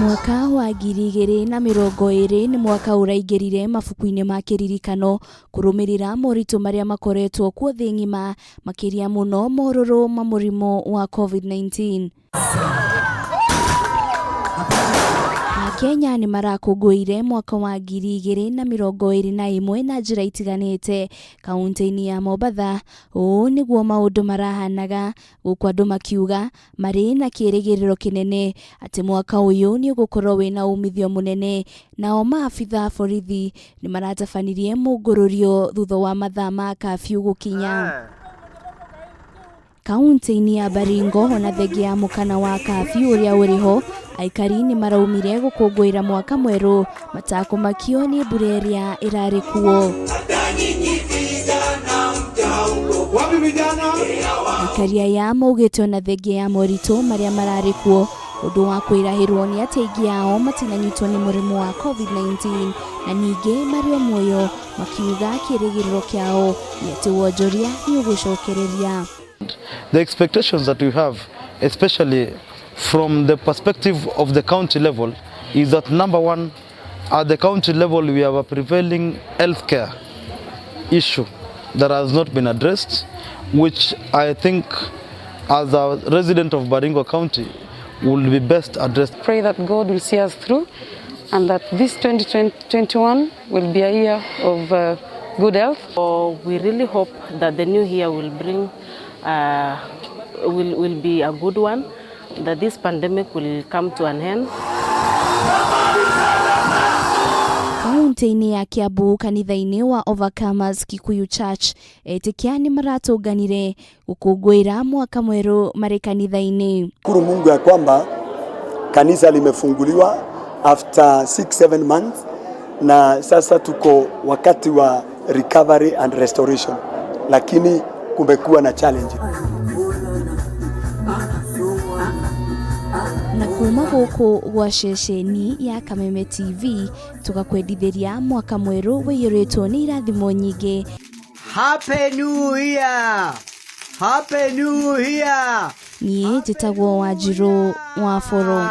Mwaka wa 2020 nĩ mwaka ũraingĩrire mabuku-inĩ ma kĩririkano kũrũmĩrĩra moritũ marĩa makoretwo kuo thĩ ng'ima, makĩria mũno morũrũ ma mũrimũ wa COVID-19. Akenya nĩ marakũngũĩire mwaka wa 2021 na njĩra itiganĩte kaũntĩ-inĩ ya Mombatha. Ũũ nĩguo maũndũ marahanaga gũkũ andũ makiuga marĩ na kĩrĩgĩrĩro kĩnene atĩ mwaka ũyũ nĩ ũgũkorwo wĩna umithio mũnene. Nao maabitha a borithi nĩ maratabanirie mũngũrũrio thutha wa mathaa ma kabiũ gũkinya. Kaũntĩ-inĩ ya Baringo ona thengia ya mũkana wa kabiũ ũrĩa ũrĩ ho, aikari nĩ maraumire gũkũngũĩra mwaka mwerũ matakũmakio nĩ mbura ĩrĩa ĩrarĩ kuo. Aikari aya maugĩte ona thengia ya moritũ marĩa mararĩ kuo, ũndũ wa kwĩrahĩrwo nĩ atĩ aingĩ ao matinanyitwo nĩ mũrimũ wa COVID-19 na ningĩ marĩ o muoyo, makiuga kĩrĩgĩrĩro kĩao nĩ atĩ wonjoria nĩ ũgũcokereria. The expectations that we have, especially from the perspective of the county level, is that number one, at the county level we have a prevailing healthcare issue that has not been addressed, which I think as a resident of Baringo County will be best addressed. Pray that God will see us through and that this 2021 will be a year of good health. So we really hope that the new year will bring, will be a good one, that this pandemic will come to an end. Kaunti-inĩ ya Kiambu kanitha-inĩ wa Overcomers Kikuyu Church, etĩkia nĩ maratũnganire gũkũngũĩra mwaka mwerũ marĩ kanitha-inĩ. Shukuru Mungu ya kwamba kanisa limefunguliwa after 6-7 months, na sasa tuko wakati wa recovery and restoration, lakini kumekuwa na challenge. Na kuma gũkũ gwa ceceni ya Kameme TV tũgakwendithĩria mwaka mwerũ ũiyũrĩtwo nĩ irathimo nyingĩ. Happy New Year! Happy New Year! Niĩ njĩtagwo Wanjirũ wa Boro.